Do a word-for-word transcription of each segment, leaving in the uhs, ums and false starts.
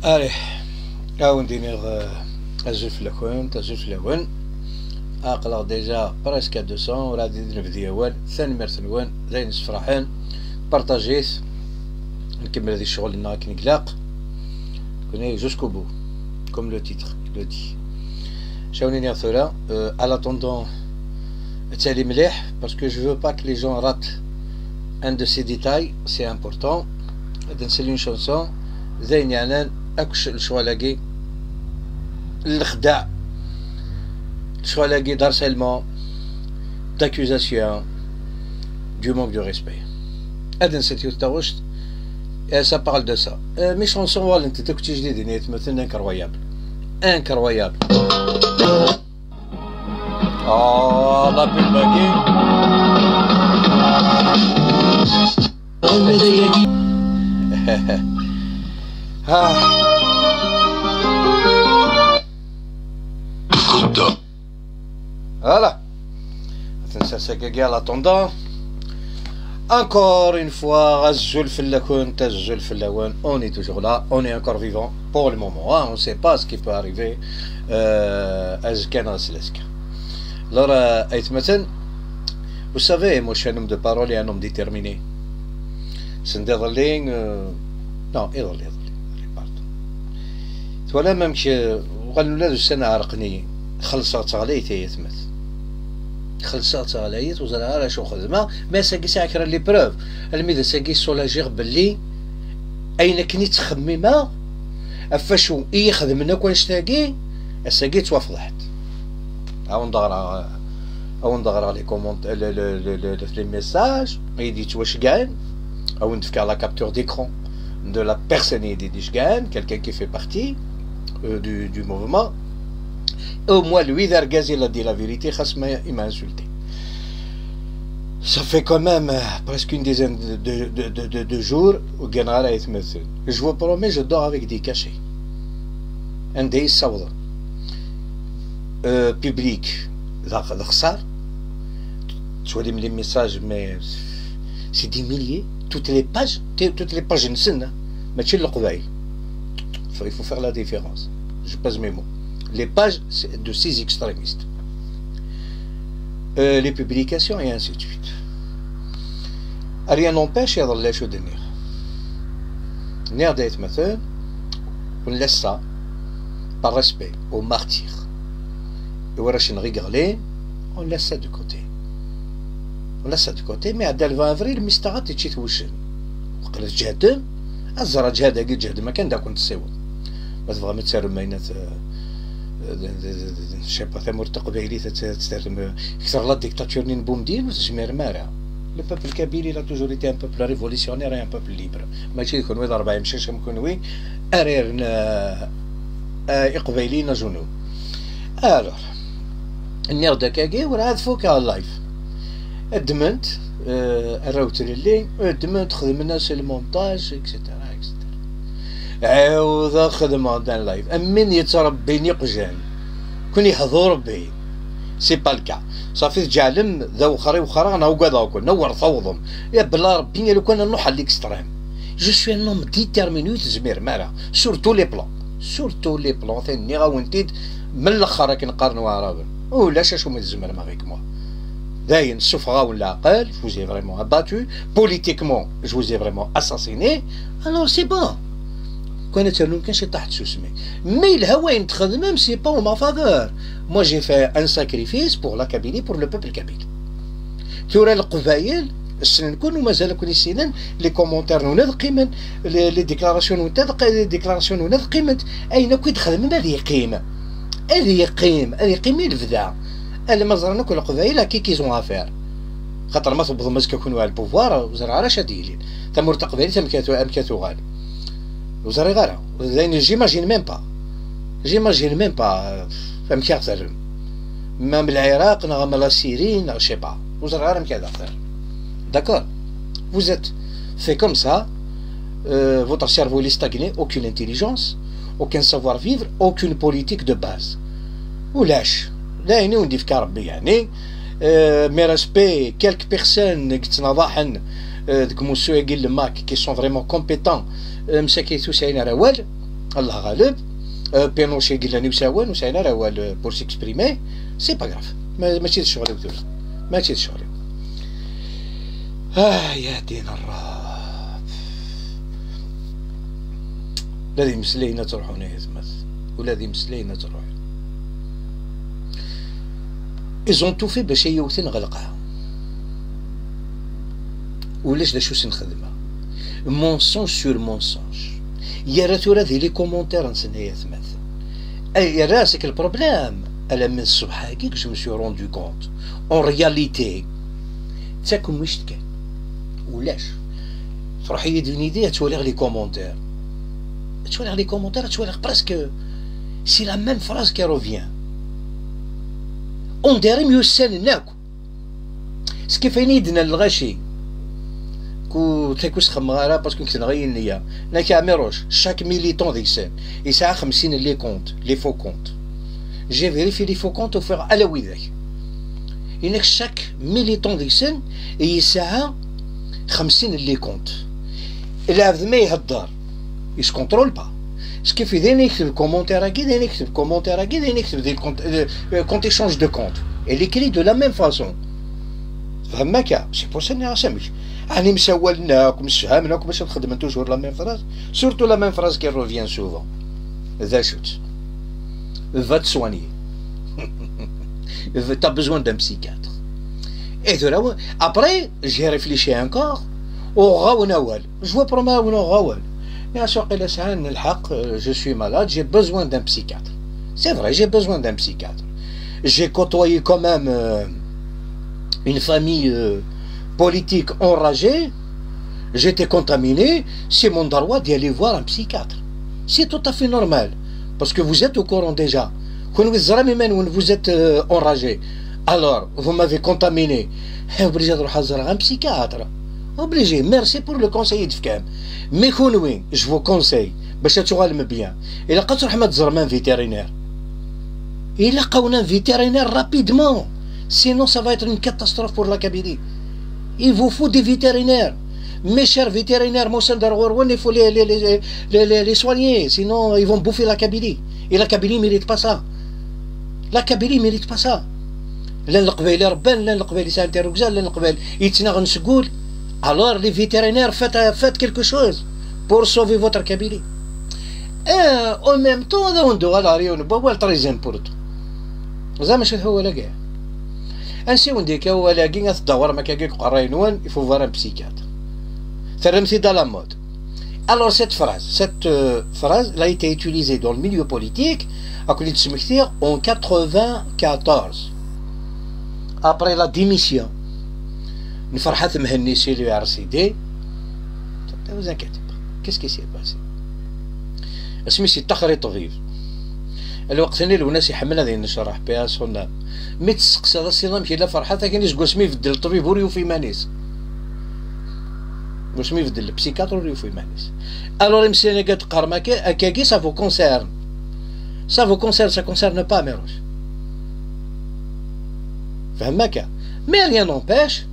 Allez, ad wen-d-iniɣ, eh, azul fell-akent, azul fell-awen. Aql-aɣ déjà presque à deux cents, ur ɛad i d-nebdi awal. Tanemmirt-nwen, d ayen yessefraḥen. Partajit, nkemmel di ccɣel-nneɣ akken i ilaq. Kunni jusqu'au bout, comme le titre le dit. Acu ara wen-iniɣ tura, euh, à l'attendant, ad tali mliḥ, parce que je veux pas que les gens ratent un de ces détails, c'est important. Ad nsel une chanson, d ayen yeɛnan akk c-, lecɣal-agi, lexdeɛ, lecɣal-agi d'harcèlement, d'accusation, du manque de respect. Ad nsel yiwet taɣect, et ça parle de ça. Euh, mes chansons, walent-d akk d tijdidin, ay atmaten, incroyable. Incroyable. Ah, la pub-agi. Ah. Voilà. Ad nsers akka à l'attendant. Encore une fois, azul fell-akent, azul fell-awen. On est toujours là, on est encore vivant pour le moment, hein. On sait pas ce qui peut arriver, euh, azekka neɣ slazekka. Alors, euh, aytmaten, vous savez, moi je suis un homme de parole et un homme déterminé. Send iḍelli, euh, non, iḍelli, iḍelli, iḍelli, pardon. Twalam amek, euh, uɣalen ula d ussan ɛerqen-iyi. Xellṣeɣ-tt ɣlayet, ay atmaten. Xellṣeɣ-tt ɣlayet, ur ẓriɣ ara acu xedmeɣ, mais ass-agi sɛiɣ kra n les preuves. Almi d ass-agi ssulajiɣ belli ayen akken i ttxemmimeɣ, ɣef wacu i yi-xedmen akk annect-agi, ass-agi ttwafḍeḥ-d. Ad wen-d-ɣreɣ, ad wen-d-ɣreɣ les commentaires, le, le, le, le, les messages i yi-d-yettwacegɛen, ad wen-d-fkeɣ la capture d'écran de la personne i yi-d-icegɛen, quelqu'un qui fait partie, euh, du, du mouvement. Au moins, lui, d argaz, il a dit la vérité, xas ma il m'a insulté. Ça fait quand même, euh, presque une dizaine de, de, de, de, de, de jours, ur gganeɣ ara aytmaten. Je vous promets, je dors avec des cachets. Anda i ssawḍen? Euh, public, d ax-, d axessar. Tettwalim les messages, mais c'est des milliers. Toutes les pages, t-, toutes les pages nsen, hein. Mačči n Leqbayel. Faut, il faut faire la différence. Je pèse mes mots. Les pages, c'est de ces extrémistes. Euh, les publications et ainsi de suite. Rien n'empêche, iḍelli acu d-nniɣ. Nniɣ-d aytmaten, on laisse ça par respect aux martyrs. I warrac-nneɣ i yeɣlin, on laisse ça de côté. On laisse ça de côté, mi iɛedda le vingt avril, mi s taɣaṭ ičči-t wuccen. Waqila tǧehdem, ad ẓreɣ ǧhad-agi tǧehdem akken da kent-tessiweḍ. Ma tebɣam ad terrem ayen at, eh, d, d, d, d, je sais pas, tamurt taqbaylit ad t-, ad terrem, eh, kter la dictature-nni n Boumediene, ur tezmirem ara. Le peuple kabyle, il a toujours été un peuple révolutionnaire et un peuple libre. Mačči d kenwi d rebɛa imcac am kenwi ara yerren, eh, eh, iqbayliyen à genoux. Alors, nniɣ-d akkagi, werɛad fukeɣ live. Ddmen-t, eh, arraw n tlelli, ddmen-t, xedmen-as le montage, et cetera, et cetera. Ɛiwdeɣ xedmeɣ-d un live. Am win yettrebbin iqjan. Kun yehdu Rebbi. C'est pas le cas. Ṣafi tǧeɛlem d awexxer i wexxer-a, neɣ ugadeɣ-ken, awer tawḍem. Ya bla Rebbi, a lukan ad nruḥ à l'extrême. Je suis un homme déterminé, ur tezmirem ara. Sur tous les plans. Sur tous les plans, tin nniɣ-awen-t-id, mellexxer akken qqaren waɛraben. Ulac acu mi tzemrem avec moi. Dayen, ssufɣeɣ-awen leɛqel, je vous ai vraiment abattu. Politiquement, je vous ai vraiment assassiné. Alors, c'est bon. Kan ad ternum kan ciṭaḥ n tsusmi. Mais yelha wayen txedmem, c'est pas en ma faveur. Moi, j'ai fait un sacrifice pour la Kabylie, pour le peuple kabyle. Tura Leqbayel ssnen-ken u mazal ad ken-issinen, les commentaires-nwen ad qqimen, les, les déclarations-nwen ad q-, les déclarations-nwen ad qqiment, ayen akk i d-xedmem ad yeqqim. Ad yeqqim, ad yeqqim i lebda. Alma ẓran akk Leqbayel, à qui qu'ils ont affaire. Xaṭer ma tewwḍem azekka kunwi ɣer le pouvoir, ur ẓriɣ ara acu ad d-yilin. Tamurt taqbaylit amek ad tu-, amek ad tuɣal. Ur ẓriɣ ara. D ayen, j'imagine même pas. J'imagine même pas, euh, amek i ɣ-terrem. Ma am Lɛiraq, neɣ am la Syrie, neɣ je sais pas. Ur ẓriɣ ara amek ad ɣ-terrem. D'accord? Vous êtes fait comme ça, euh, votre cerveau il est stagné, aucune intelligence, aucun savoir-vivre, aucune politique de base. Ulac. D ayen i wen-d-ifka Rebbi, yeɛni. Euh, mes respects, quelques personnes i yettnaḍaḥen, euh, deg umussu-agi n le MAK, qui sont vraiment compétents, euh, msakit ur sɛin ara awal. Allah ɣaleb. Euh, Pinochet i yellan i usawen, ur sɛin ara awal, euh, pour s'exprimer. C'est pas grave. Ma, mačči d ccɣel-iw tura. Mačči d ccɣel-iw. Ah, ya din Rrab. Ula d imeslayen ad ttruḥun, ay atmat. Ula d imeslayen ad ttruḥun. Ils ont tout fait bac ad yi-wten ɣer lqaɛa. Ulac d acu sen-xedmeɣ. Mensonge sur mensonge. Yerra tura di les commentaires-nsen, ay atmat. Ay, yerra, c'est que le problème, alammi d ṣṣbeḥ-agi que je me suis rendu compte. En réalité, d takemmict kan. Ulac. Truḥ-iyi-d une idée, ad twaliɣ les commentaires. Ad twaliɣ les commentaires, ad twaliɣ presque, c'est la même phrase qui revient. On dirait myussanen akk. Skif ayen i d-nnan lɣaci. Ku, takku s xemmeɣ ara, parce que nekk tenɣa-yi nniya. Nak Ɛmiruc, chaque militant deg-sen yesɛa xemsin n les comptes, les faux comptes. J'ai vérifié les faux comptes, ufiɣ ala widak. Inek chaque militant deg-sen yesɛa xemsin n les comptes. Lɛebd ma ihedder, il se contrôle pas. Skif d ayen yekteb commentaire-agi, d ayen yekteb commentaire-agi, d ayen yekteb di compte, euh, euh, compte échange de compte. Elle écrit de la même façon. Tfehmem akka? C'est pour ça nniɣ-as amek. Ɛni msawalen akk, msefhamen akk, bac ad xedmen toujours la même phrase. Surtout la même phrase qui revient souvent. D acu-tt? Va te soigner. T'as besoin d'un psychiatre. Et tura, après, j'ai réfléchi encore. Uɣawen awal. Je vois pour ma uɣawen awal. Nniɣ-as waqila sɛan lḥeqq, euh, je suis malade, j'ai besoin d'un psychiatre. C'est vrai, j'ai besoin d'un psychiatre. J'ai côtoyé quand même, euh, une famille, euh, politique enragée. J'étais contaminé, c'est mon droit d'y aller voir un psychiatre. C'est tout à fait normal, parce que vous êtes au courant déjà. Quand vous êtes, euh, enragé, alors vous m'avez contaminé. Obligé de un psychiatre. Obligé. Merci pour le conseil de fkem. Mais je vous conseille, باش تغالم bien. Il a quatre un vétérinaire. Il a un vétérinaire rapidement. Sinon, ça va être une catastrophe pour la Kabylie. Il vous faut des vétérinaires. Mes chers vétérinaires, Moussa Darwarwan, il faut les, les, les, les, les, les soigner. Sinon, ils vont bouffer la Kabylie. Et la Kabylie ne mérite pas ça. La Kabylie ne mérite pas ça. Llan Leqbayel irebban, llan Leqbayel yesɛan tirrugza, llan Leqbayel yettnaɣen seg wul. Alors, les vétérinaires, faites, faites quelque chose pour sauver votre Kabylie. Et en même temps, ad awen-d-uɣaleɣ ɣer yiwen n wawal très important. Ẓer mačči d wawal-agi. Ansi wen-d-yekka wawal-agi, ad t-ddawrem akkagi deg uqerray-nwen, il faut voir un psychiatre. Terram-t-id à la mode. Alors, cette phrase, cette, euh, phrase, elle a été utilisée dans le milieu politique, à Koulit Smektir, en quatre-vingt-quatorze. Après la démission de Farhat Mhenni, c'est le R C D. Ne vous inquiétez pas. Qu'est-ce qui s'est passé? Asmi si ttaxer i ṭṭbib. Lweqt-nni Lwennas iḥemmel ad yennecraḥ, paix à son âme. Mi testeqsaḍ as-tiniḍ amek yella Ferḥat, akken iseggasen mi ibeddel ṭṭbib ur yufi iman-is. Asmi ibeddel le psychiatre ur yufi iman-is. Alors imeslayen-agi ad teqqarem akka, akkagi, ça vous concerne. Ça vous concerne, ça concerne pas Amirouche. Fhem akka. Mais rien n'empêche,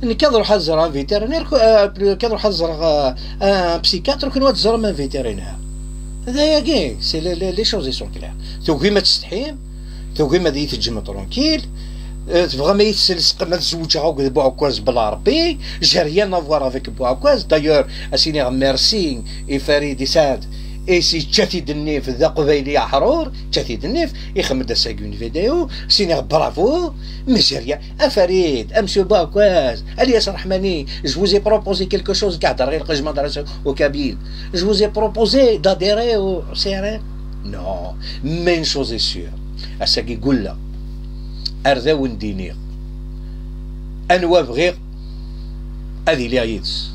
nekk ad ruḥeɣ ad ẓreɣ un vétérinaire, ku-, euh, plus, nekk ad ruḥeɣ ad ẓreɣ, euh, un psychiatre, kunwi ad teẓrem un vétérinaire. D ayagi, c'est les, les, les choses, ils sont claires. Tugim ad tsetḥim, tugim ad iyi-teǧǧem tranquille, euh, tebɣam ad iyi-teslesqem ad zewǧeɣ akked Buɛekkaz bla Rebbi, j'ai rien à voir avec Buɛekkaz. D'ailleurs, ad s-iniɣ merci i Farid Isɛad, et si čča-t-id nnif d aqbayli aḥrur, čča-t-id nnif, ixdem-d ass-agi une vidéo, s-iniɣ bravo, mais j'ai rien. A Farid, a monsieur Buɛekkaz, Alyas Rahmani, je vous ai proposé quelque chose, كهضر غير القجمة درس au kabyle. Je vous ai proposé d'adhérer au C R N. Non, mais une chose est sûre. Ass-agi gulleɣ. Ar d awen-d-iniɣ. Anwa bɣiɣ ad iliɣ yid-s.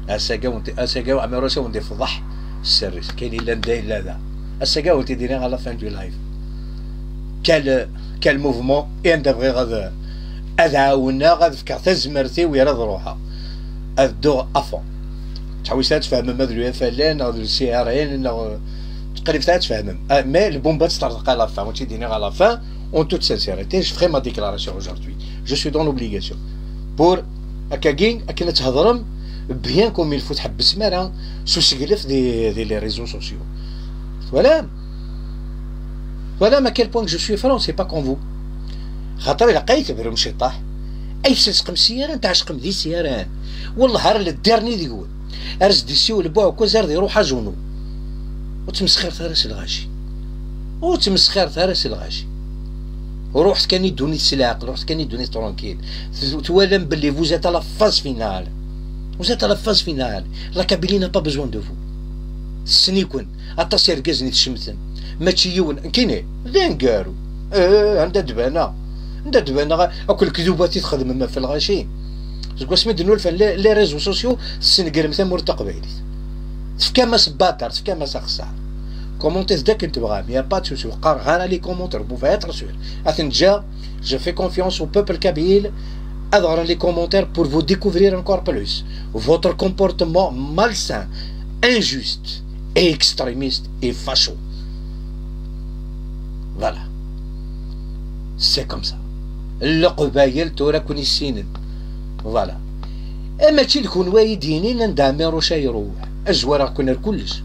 Ass-agi awen-t-, ass-agi Ɛmiruc ad awen-d-ifḍeḥ sser-is. Kayen yellan da yella da. Ass-agi ad awen-t-id-iniɣ à la fin du live. Quel, quel mouvement, i anda bɣiɣ ad, ad ɛawneɣ, ad fkeɣ tazmert-iw i ara ad ruḥeɣ. Ad dduɣ à fond. Ttḥewwis ad tfehmem ad le F L N neɣ d le C R N neɣ qrib ad tfehmem. Ah, mais lbumba ad teṭṭerḍeq à la fin, ur tt-id-iniɣ à la fin, en toute sincérité, je ferai ma déclaration aujourd'hui. Je suis dans l'obligation. Pour, akkagi, akken ad thedrem, Bien comme il faut, tḥebbsem ara s useglef di, di les réseaux sociaux. Twalam? Twalam à quel point que je suis franc, c'est pas comme vous. Xaṭer ilaq ay tebrum ciṭṭaḥ. Ay s-nesqemsi ara, nteɛceqem di si ara. Wellah ar le dernier deg-wen. Ar s-d-isiwel Buɛekkaz ar d-iruḥ ažunu. Ur ttmesxiret ara s lɣaci. Ur ttmesxiret ara s lɣaci. Ruḥet kan i ddunit s leɛqel, ruḥet kan i ddunit tranquille. T-, twalam belli vous êtes à la phase finale. Vous êtes à la phase finale. La Kabylie n'a pas besoin de vous. Tessen-iken. Aṭas irgazen i tcemtem. Mačči yiwen. Nekkini d aneggaru. Eh, anda d-baneɣ? Anda d-baneɣ akk lekdubat i txedmem ɣef lɣaci? Seg wasmi d-nulfan les, les réseaux sociaux, tessengrem tamurt taqbaylit. Tefkam-as baṭer, tefkam-as axeṣṣar. Commentez-d akken tebɣam, y a pas de souci. Ur qqareɣ ara les commentaires, vous pouvez être sûr. Ad ten-ǧǧeɣ, je fais confiance au peuple kabyle ad ɣren les commentaires pour vous découvrir encore plus. Votre comportement malsain, injuste et extrémiste et facho. Voilà. C'est comme ça. Leqbayel tura ken-issinen. Voilà. Eh, mačči d kunwi ay d-yinin anda Ɛmiruc ay iruḥ. Azwareɣ-ken ar kullec.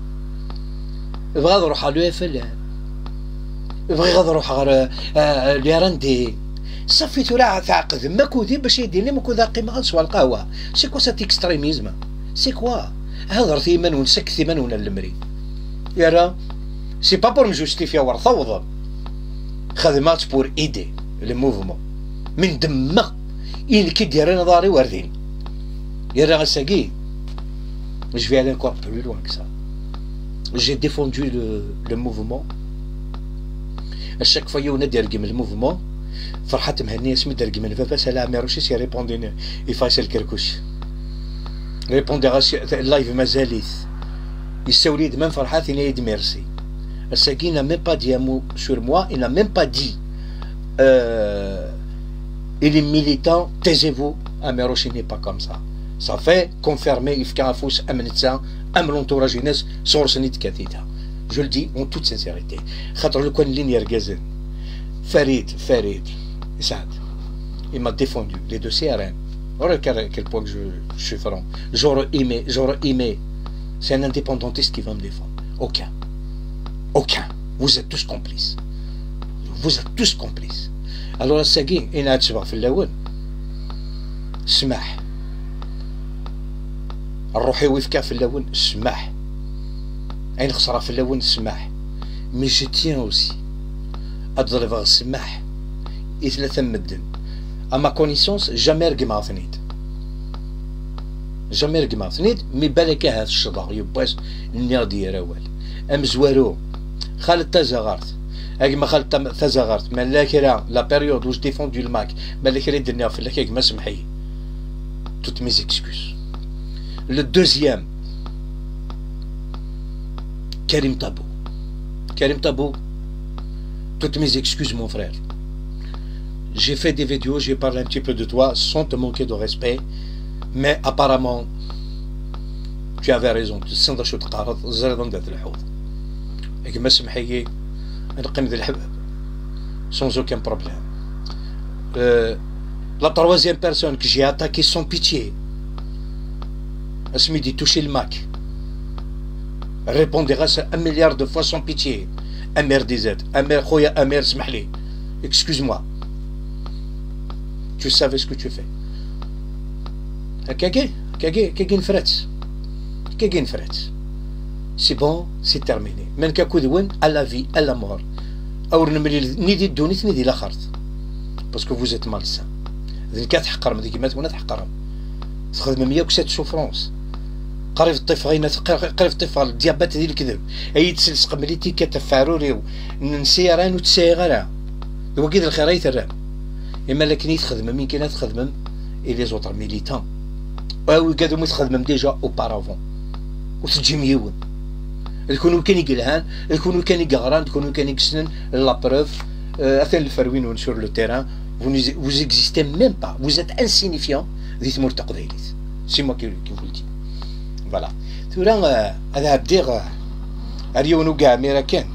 Bɣiɣ ad ruḥeɣ ɣer le F L N. Bɣiɣ ad ruḥeɣ ɣer, eh, eh, le R N D. Safi tura tɛeqdem akudi bac ay d-tinim ukud ad qqimeɣ ad sweɣ lqahwa. C'est quoi cet extrémisme? C'est quoi? Hedret i yiman-nwen, sakket iman-nwen ar lemri. Yerra, c'est pas pour me justifier, war tawḍem. Xedmeɣ-tt pour aider le mouvement. Mi ndemmeɣ, i nekk i d-yerran aḍar-iw ar din. Yerra ass-agi, je vais aller encore plus loin que ça. J'ai défendu le, le mouvement. À chaque fois, yiwen ad d-yergem le mouvement. Ferḥat Mhenni, asmi d-regmen baba-s, ala Ɛmiruc i s-irrépondin i Faysal Kerkuc. Répondiɣ-as live mazal-it. Yessawel-iyi-d même Ferḥat, yenna-yi-d merci. Ass-agi, il n'a même pas dit un mot sur moi, il n'a même pas dit, euh, il est militant, taisez-vous, Amirouche n'est pas comme ça. Ça fait confirmer, yefka afus am netta, am l'entourage-ines, sɣur-sen i d-tkatida. Je le dis en toute sincérité. Xaṭer lukan llin yergazen, Farid, Farid, Saad, il m'a défendu, les deux C R N. Regarde à quel point que je, je suis franc. J'aurais aimé, j'aurais aimé. C'est un indépendantiste qui va me défendre. Aucun. Aucun. Vous êtes tous complices. Vous êtes tous complices. Alors, ass-agi, i nɛettbeɣ fell-awen, ssmaḥ. Ṛṛuḥ-iw ifka fell-awen, ssmaḥ. Ayen xesreɣ fell-awen, ssmaḥ. Mais je tiens aussi ad ḍelbeɣ ssmaḥ i tlata n medden. À ma connaissance, jamais regmeɣ-ten-id. Jamais regmeɣ-ten-id, mi balak ahat ccḍeɣ yiwwas, nniɣ-d yir awal. Amezwaru, Xaled Tazaɣart. A gma Xaled Tam-, Tazaɣart, ma la kra, la période où j'ai défendu le MAK, ma la kra i d-nniɣ fell-ak, a gma, semmeḥ-iyi. Toutes mes excuses. Le deuxième, Karim Tabou. Karim Tabou, toutes mes excuses, mon frère. J'ai fait des vidéos, j'ai parlé un petit peu de toi, sans te manquer de respect. Mais apparemment, tu avais raison. Tessneḍ acu teqqareḍ, teẓriḍ anda tleḥḥuḍ. A gma, semmeḥ-iyi, ad neqqim d leḥbab. Sans aucun problème. Euh, la troisième personne que j'ai attaquée sans pitié, asmi d-itouché le MAK. Répondiɣ-as un milliard de fois sans pitié. Amir D Z, Amir, خويا Amir, اسمح لي. Excuse-moi. Tu savais ce que tu fais. Akkagi, akkagi, akkagi nefra-tt. Akkagi nefra-tt. C'est bon, c'est terminé. Ma nekk akked-wen, à la vie, à la mort. Ur nemlil ni di ddunit ni di laxert. Parce que vous êtes malsains. D nekk ad tḥeqrem, d gma-twen ad tḥeqrem. Txedmem yakk cette souffrance. Qrib ṭṭifeɣ ayen, qrib ṭṭifeɣ le diabète di lekdeb. Ay d-sels qbel i tikkelt ɣef uɛrur-iw n C R N ur tt-sɛiɣ ara. D wagi d lxir ay terram. Imal akken i txedmem, i kan ad txedmem, et les autres militants. A wigad umi txedmem déjà auparavant. Ur teǧǧim yiwen. D kunwi kan i yelhan, d kunwi kan i yeɣran, d kunwi kan i yessnen, la preuve, euh, atan lferwi-nwen sur le terrain, vous, ne- vous existez même pas, vous êtes insignifiant di tmurt taqbaylit. C'est moi qui, qui vous le dis. Voilà. Tura, euh, ad ɛeddiɣ, euh, ar yiwen ugamira kan.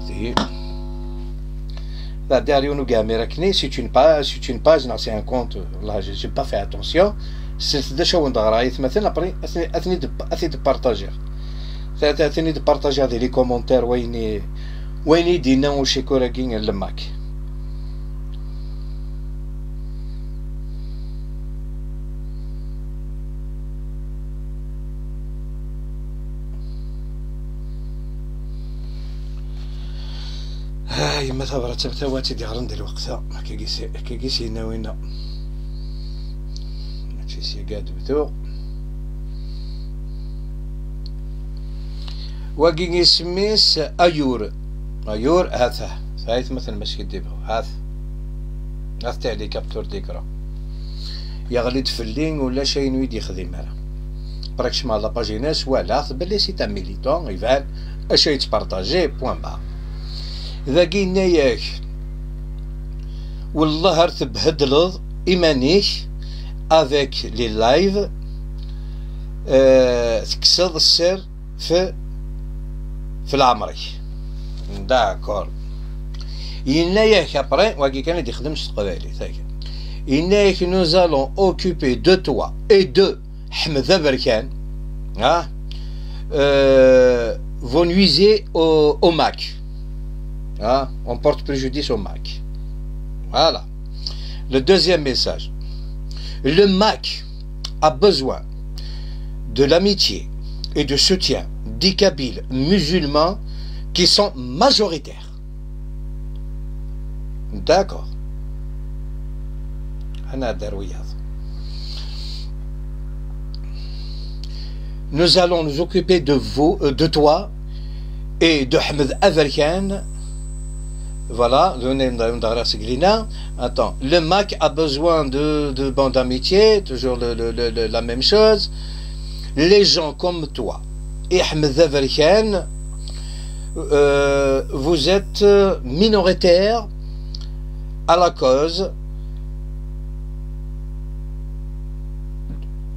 Ti-, Derrière yiwen ugamir akkenni, c'est une page, c'est une page, neɣ c'est un compte, والله j'ai j'ai pas fait attention. Slet d acu awen-d-ɣreɣ, ay atmaten, après ad ten-, ad ten-id-, ad t-id-partagiɣ. Ta- ta- Ad ten-id-partagiɣ di les commentaires, wayen i, wayen i d-yenna ucikur-agi n le Mac. Ah, yemma tabrat am tawat i d-iɣren di lweqt-a. Akkagi s-, akkagi s-yenna winna. Mačči s-yaga ad bduɣ. Wagi isem-is Ayur. Ayur, ha-t-a. Ta aytmaten ma skiddibeɣ. Ha-t. Ha-t-a les captures d'écran. Yeɣli-d fell-i, ulac ayen ur yi-d-yexdim ara. Pratiquement la page-ines, walaɣ-t belli c'est un militant, iban, acu yettpartaji, point barre. Dagi yenna-yak, wellah ar tebhedleḍ iman-ik avec les lives, euh, tekkseḍ sser في في العمري. D'accord. Yenna-yak après, wagi kan i d-ixdem s teqbaylit, akka. Yenna-yak, nous allons occuper de toi et de Ḥmed Aberkan, hein, euh, vous nuisez au, au Mac. Hein, on porte préjudice au Mac. Voilà. Le deuxième message. Le Mac a besoin de l'amitié et du soutien des Kabyles musulmans qui sont majoritaires. D'accord. أنا دار وياض. Nous allons nous occuper de vous, euh, de toi et de Ahmed Averkan. Voilà, le, le, le, le, attends, le Mac a besoin de, de bande d'amitié, toujours le, le, le, le, la même chose. Les gens comme toi et Ahmed Averkan, euh, vous êtes minoritaires à la cause.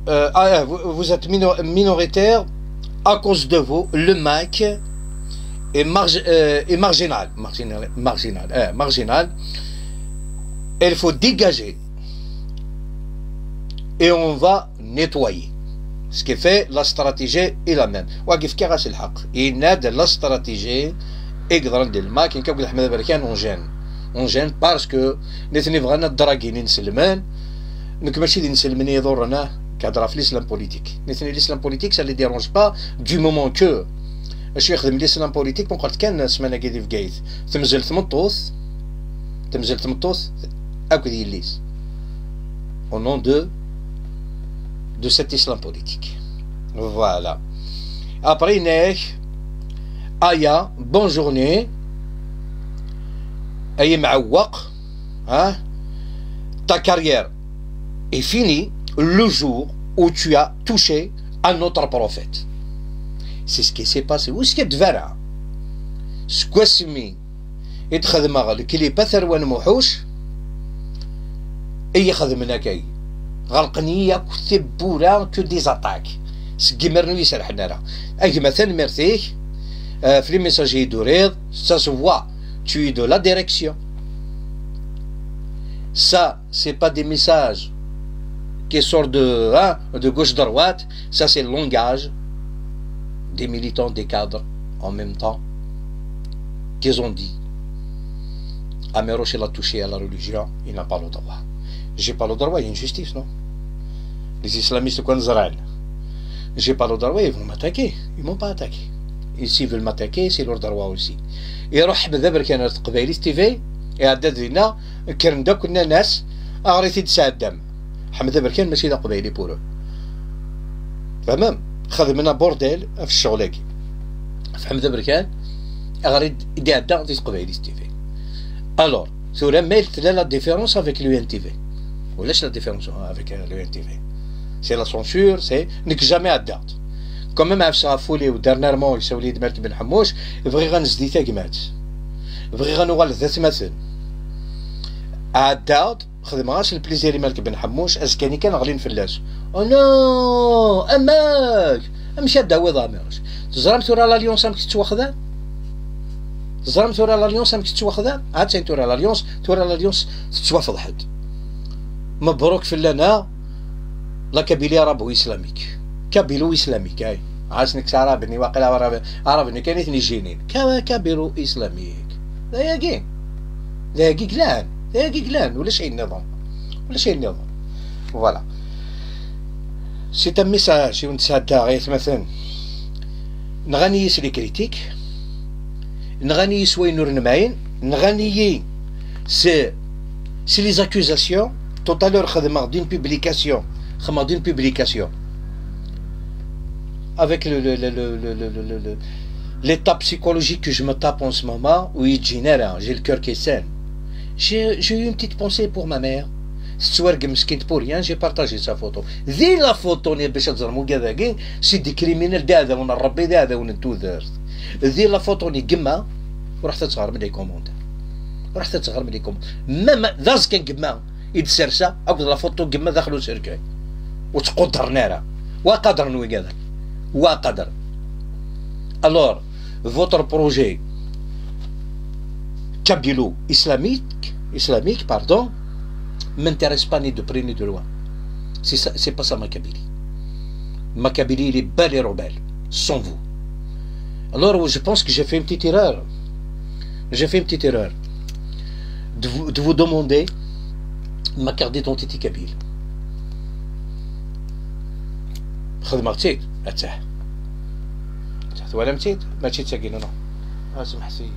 Euh, ah, vous, vous êtes minor- minoritaire à cause de vous. Le Mac est, margi- euh, est marginal. Marginal, marginal, euh, marginal. Il faut dégager. Et on va nettoyer. Ce qui fait la stratégie est la même. Wagi fkiɣ-as lḥeqq. Yenna-d la stratégie i yeḍran di le Mac, nekk akked Ḥmed Aberkan on gêne. On gêne parce que nitni bɣan ad dragin inselmen. Nekk mačči d inselmen i iḍurren, ah, nekk heddreɣ ɣef l'islam politique. Nitni l'islam politique, ça les dérange pas du moment que acu yexdem l'islam politique, meqqret kan ssmana-agi di Bgayet. Temzel tmeṭṭut, temzel tmeṭṭut akked yelli-s. Au nom de, de cet islam politique. Voilà. Après, nek, aya, bonne journée. Ay imɛewweq, hein? Ta carrière est finie le jour où tu as touché à notre prophète. C'est ce qui s'est passé. Où est-ce qu'il devait? Seg wasmi i d-xedmeɣ lklip a tarwa n Muḥuc, i yi-xedmen akkay. Ɣelqen-iyi akk tiwwura, que des attaques. Seg imiren ur yi-serḥen ara. A gma, tanemmirt-ik, euh, ɣef les messages i yi-d-turiḍ, ça se voit, tu es de la direction. Ça, c'est pas des messages qui sortent de, hein, de gauche droite, ça c'est le langage des militants, des cadres en même temps, qu'ils ont dit. Amirouche, il a touché à la religion, il n'a pas le droit. J'ai pas le droit, il y a une justice, non? Les islamistes, quand ils rentrent, j'ai pas le droit, ils vont m'attaquer. Ils m'ont pas attaqué. Et s'ils veulent m'attaquer, c'est leur droit aussi. Iruḥ Ḥmed Aberkan ar Teqbaylit T V, iɛedda dinna, kkren-d akk nnan-as, aɣer i t-id-tesɛeddam. Ḥmed Aberkan mačči d aqbayli pour eux. Tfehmem? Xedmen abordel ɣef ccɣel-agi. Ɣef Ḥmed Aberkan, aɣer i d-, i d-iɛedda di Teqbaylit T V. Alors, tura, ma tella la différence avec l'U N T V? Ulac la différence avec, euh, l'U N T V. C'est la censure, c'est, nekk jamais ɛeddaɣ-d. Quand même, ɛefseɣ ɣef wul-iw, dernièrement, yessawel-iyi-d Malik Ben Ḥemmuc, bɣiɣ ad nezdi tagmat. Bɣiɣ ad nuɣal d atmaten. Ɛeddaɣ-d, xedmeɣ-as le plaisir i Malik Ben Ḥemmuc, azekka-nni kan ɣlin fell-as. Oh non, amek? Amek ad d-tawiḍ amerruc? Teẓram tura l'alliance amek tettwaxdam? Teẓram tura l'alliance amek tettwaxdam? Ha-tt-an tura l'alliance, tura l'alliance tettwafḍeḥ-d. Mebruk fell-aneɣ, la Kabylie arabo-islamique. Kabylo-islamique, ay. Ɛas nekk s Araben, i waqila Araben, Araben kan i ten-ijjinin. Ka-, Kabylo-islamique. D ayagi. D ayagi glan. D ayagi glan. Ulac ayen nniḍen. Ulac ayen nniḍen. Voilà. C'est un message i wen-d-sɛeddaɣ, ay atmaten. Nɣan-iyi s les critiques, nɣan-iyi s wayen ur nemɛin, nɣan-iyi s, s les accusations. Tout à l'heure xedmeɣ-d une publication, xedmeɣ-d une publication avec le, le, le, le, le, le, le, le, l'état psychologique que je me tape en ce moment, ur yi-ǧǧin ara, j'ai le cœur qui saigne. J'ai, j'ai eu une petite pensée pour ma mère. Tettwargem meskint pour rien, j'ai partagé sa photo. Di la photo-nni, bac ad teẓrem ugad-agi, c'est des criminels, d iɛdawen n Rebbi, d iɛdawen n tudert. Di la photo-nni, gemma, ruḥet ad teɣrem les commentaires. Ruḥet ad teɣrem les commentaires. Même d aẓekka n gemma i d-serseɣ, akked la photo n gemma daxel userkay. Ur ttqudren ara. Wa qadren wigad-a. Wa qadren. Alors, votre projet kabylo-islamique, islamique, pardon, m'intéresse pas ni de près ni de loin. C'est ça, c'est pas ça ma Kabylie. Ma Kabylie, il est belle et rebelle, sans vous. Alors, je pense que j'ai fait une petite erreur. J'ai fait une petite erreur. De vous, de vous demander ma carte d'identité kabyle. Xedmeɣ-tt-id, attah. Attah, twalam-tt-id? Mačči d tagi, non, non. Ah, semḥet-iyi.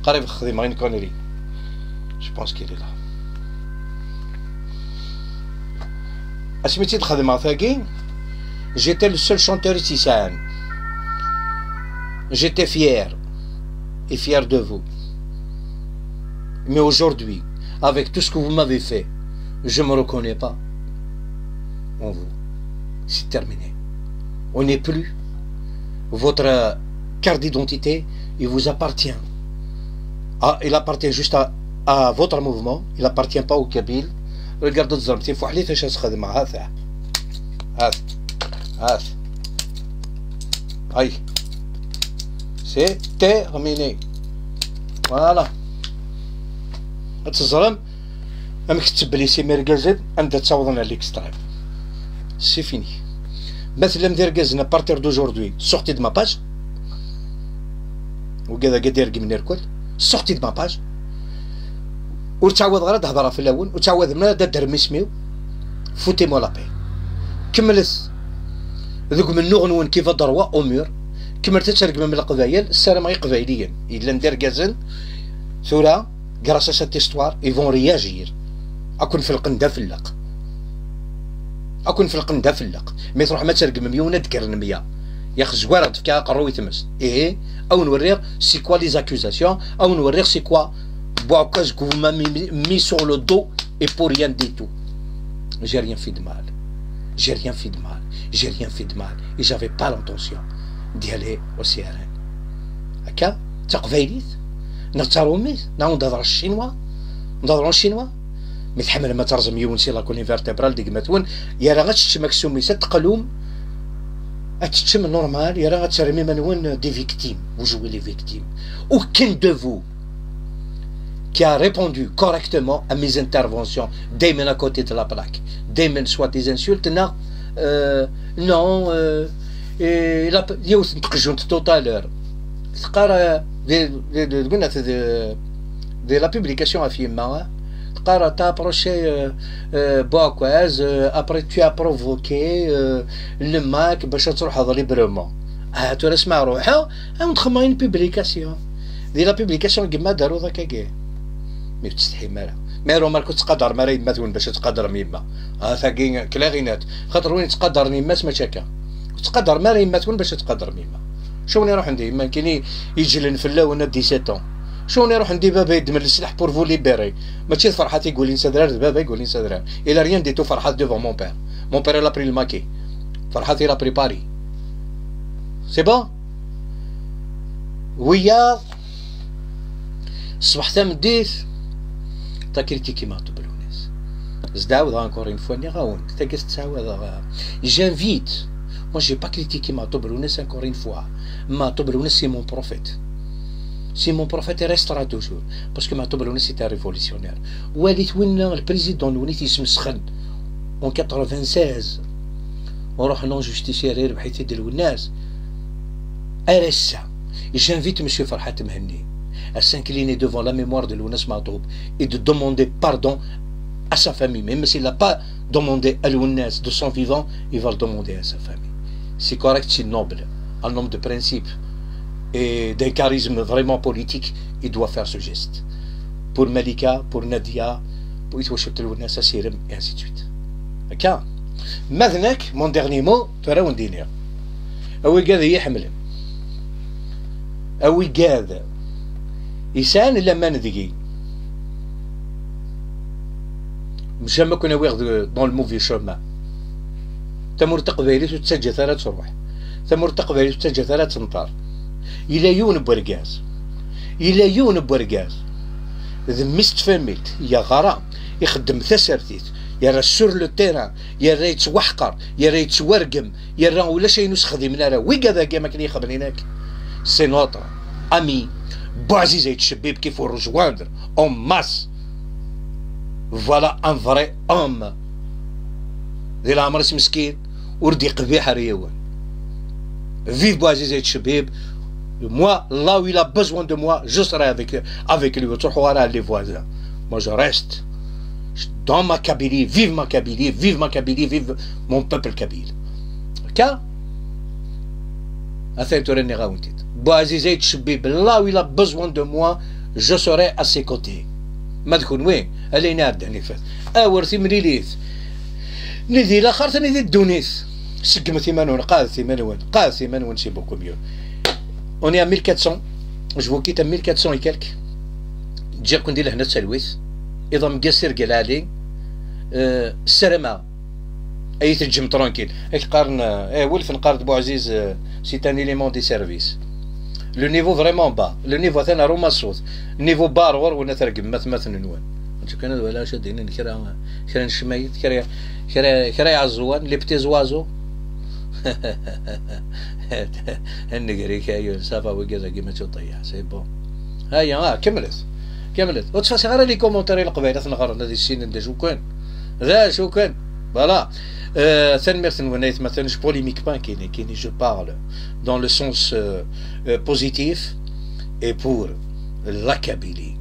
Qrib xedmeɣ une connerie. Je pense qu'il est là. Asmi tt-id-xedmeɣ tagi, j'étais le seul chanteur i tt-yesɛan. J'étais fier et fier de vous. Mais aujourd'hui, avec tout ce que vous m'avez fait, je me reconnais pas en vous. C'est terminé. On n'est plus. Votre carte d'identité, il vous appartient. Ah, il appartient juste à, à votre mouvement, il appartient pas aux Kabyles. Regardez, tifuḥlit acu as-xedmeɣ, ha-t-a. Ha-t. Ha-t. Ay. C'est terminé. Voilà. Ad teẓrem amek tetteblissim irgazen anda ttawḍen à l'extrême. C'est fini. Ma tellam d irgazen, à partir d'aujourd'hui, sortez de ma page. Ugad-agi ad d-iregmen irkel. Sortez de ma page. Ur ttɛawadeɣ ara ad hedreɣ fell-awen, ur ttɛawadem ara ad d-terrem isem-iw. Foutez-moi la paix. Kemmlet deg umennuɣ-nwen qui va droit au mur. Kemmlet ad tregmem Leqbayel, ssarameɣ Iqbayliyen yellan d irgazen tura, grâce à cette histoire, ils vont réagir. Ad ken-felqen d afelleq. Ad ken-felqen d afelleq. Mi tṛuḥem ad tregmem yiwen, ad d-kkren meyya. Yax, zwareɣ-d, fkiɣ aqerru i tmes. Ihi, ad wen-werriɣ c'est quoi les accusations, ad wen-werriɣ c'est quoi Bouakoua, vous m'avez mis sur le dos et pour rien du tout. J'ai rien fait de mal. J'ai rien fait de mal. J'ai rien fait de mal. Et j'avais pas l'intention d'y aller au C R N. Akka, d taqbaylit, neɣ d taṛumit, neɣ ad d-hedreɣ s ccinwa, ad d-hedreɣ s ccinwa. Mi tḥemmlem ad terẓem yiwen si la colonne vertébrale deg gma-twen, yerra ad teččem aksum-is, ad teqlum, ad teččem normal, yerra ad terrem iman-nwen des victimes. Vous jouez les victimes. Aucun de vous qui a répondu correctement à mes interventions, daymen à côté de la plaque, daymen soit des insultes, neɣ, euh, non, euh, et la, yiwet n tqejjunt tout à l'heure, teqqar, euh, di, di, di, di, di, di la publication ɣef yemma, teqqar, t'as approché, euh, euh, Bouakoua, euh, après tu as provoqué, euh, le mac, bac ad truḥeḍ librement. Ah, tura sma ruḥeɣ, ad wen-d-xedmeɣ une publication. Di la publication n yemma d-aruḍ akkagi. Mi ur tettsetḥim ara. Mi remarque ur tettqadarem ara yemma-twen bac ad tqadrem yemma. Ah, tagi clair et net. Xaṭer win yettqadaren yemma-s mačči akka. Ur tettqadarem ara yemma-twen bac ad tqadrem yemma. Acu win iruḥen di yemma, nekkini iǧlen fell-awen à dix-sept ans. Acu win iruḥen di baba yeddmen leslaḥ pour vous libérer. Mačči d Ferḥat i yulin s adrar, d baba i yulin s adrar. Il a rien du tout Ferḥat devant mon père. Mon père, il a pris le maquis. Ferḥat, il a pris Paris. C'est bon? Wiyaḍ, ṣṣbeḥ tameddit, takritikima Ṭublunis. Zdaɛawdeɣ encore une fois, nniɣ-awen, tagi tettɛawadeɣ, euh, j'invite. Moi, j'ai pas critiqué Maɛṭub Lwennas encore une fois. Maɛṭub Lwennas, c'est mon prophète. Si mon prophète restera toujours, parce que Maɛtub Lwennas est un révolutionnaire. Walit winna, le président Lwennas yesmesxen en quatre-vingt-seize, on ruḥ non justicier, irbeḥ-it-id Lwennas. Ar ass-a, j'invite monsieur Ferhat Mehenni à s'incliner devant la mémoire de Lwennas Maɛtub et de demander pardon à sa famille. Même s'il n'a pas demandé à Lwennas de son vivant, il va le demander à sa famille. C'est correct, c'est noble. Un homme de principe et d'un charisme vraiment politique, il doit faire ce geste. Pour Malika, pour Nadia, pour Itwachet Lwennas, Asirem, et ainsi de suite. Akka. Ma d nekk, mon dernier mot, tura wen-d-iniɣ. A wigad i yi-ḥemmlen. A wigad yesɛan laman deg-i. Maca ma ken-awiɣ de-, dans le mauvais chemin. Tamurt taqbaylit ur tettaǧǧat ara ad truḥ. Tamurt taqbaylit ur tettaǧǧat ara ad tenṭer. Yella yiwen n wergaz. Yella yiwen n wergaz. D mmi-s n tfamilt, yeɣra, ixeddem tasertit, yerra sur le terrain, yerra yettwaḥqer, yerra yettwargem, yerra ulac ayen ur s-xdimen ara. Wigad-agi am akken i xedmen akk. C'est notre ami Bouaziz Aït Chebib qu'il faut rejoindre en masse. Voilà un vrai homme. Di leɛmer-is meskin, ur d-iqbiḥ ar yiwen. Vive Bouaziz Aït Chebib. Moi, là où il a besoin de moi, je serai avec, avec lui. Ur ttruḥuɣ ara les voisins. Moi, je reste dans ma Kabylie. Vive ma Kabylie, vive ma Kabylie, vive mon peuple kabyle. Akka? Atan tura nniɣ-awen-t-id. Bouaziz Aït Chebib, là où il a besoin de moi, je serai à ses côtés. Ma d kenwi, ala ayen iɛeddan ifat. Awer timlilit. Ni di laxert, ni di ddunit. Seggmet iman-nwen, qeɛdet iman-nwen, qeɛdet iman-nwen, c'est beaucoup mieux. On est à mille quatre cents, je vous quitte à mille quatre cents et quelques. Ǧǧiɣ-ken di lehna d talwit. Iḍ ameggaz, tirga lɛali. Euh, ssarameɣ ad yi-teǧǧem tranquille. Ak qqaren, eh, Welf neqqar-d Bouaziz, eh, c'est un élément de service. Le niveau vraiment bas. Le niveau atan ar umaṣṣut. Niveau bas ar ɣur-wen ad tregmem atmaten-nwen. Netta kan ad walaɣ acu ad d-inin kra, kra n ccmayet, kra, kra, kra iɛeẓẓuwan, les petits oiseaux. Nnger-ik ayul, ça va, wigad-agi mačči uṭeyyeɛ, c'est bon. Aya, ah, kemmlet. Kemmlet. Ur ttfasiɣ ara les commentaires i Leqbayel ad ten-ɣren, ad issinen d acu kan. D acu kan. Voilà. Euh, tanemmirt-nwen, aytmaten, je polémique pas, nekkini, nekkini, je parle dans le sens, euh, euh, positif et pour la Kabylie.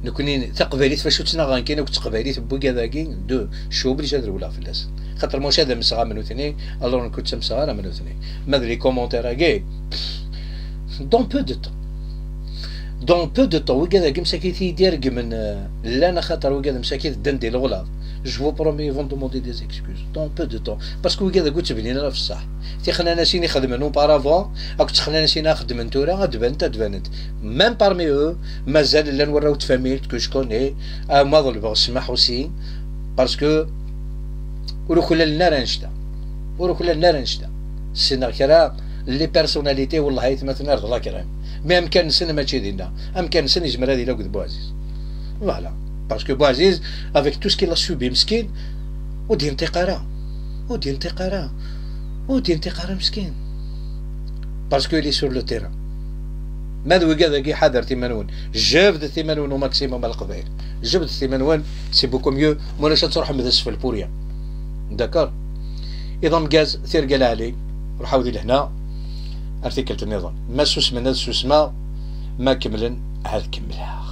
Nekkini, taqbaylit, f acu ttnaɣen kan akk teqbaylit n wigad-agi, de, je suis obligé ad rewleɣ fell-asen. Xaṭer maca ad amseɣ am nutni, alors nekk ur ttamseɣ ara am nutni. Ma d les commentaires-agi, dans peu de temps. Dans peu de temps, wigad-agi msakit i d-iregmen, euh, llan, axaṭer wigad msakit ddan di leɣlaḍ. Je vous promets, ils vont demander des excuses. Dans peu de temps. Parce que wigad-agi ur ttbnin ara f ṣṣeḥ. Tixnanasin i xedmen auparavant, akked texnanasin i xedmen tura, ad d-banent, ad d-banent. Même parmi eux, mazal llan warraw n tfamilt que je connais, ama ḍelbeɣ ssmaḥ aussi, parce que ur uklalen ara annect-a. Ur uklalen ara annect-a. Ssneɣ kra les personnalités, wellah, aytmaten ar d la crème. Mais amkan-nsen mačči dinna. Amkan-nsen yezmer ad yili akked Bouaziz. Voilà. Parce que Bouaziz, avec tout ce qu'il a subi, meskin, ur d-yenṭiq ara. Ur d-yenṭiq ara. Ur d-yenṭiq ara, meskin. Parce que il est sur le terrain. Ma d wigad-agi, ḥadret iman-nwen. Jebdet iman-nwen au maximum a Leqbayel. Jebdet iman-nwen, c'est beaucoup mieux. Mulac ad truḥem d asfel pour rien. D'accord? Iḍ ameggaz, tirga lɛali, ruḥ-aw di lehna, ar tikkelt nniḍen. Ma susmen ad susmeɣ, ma kemmlen ad kemmleɣ.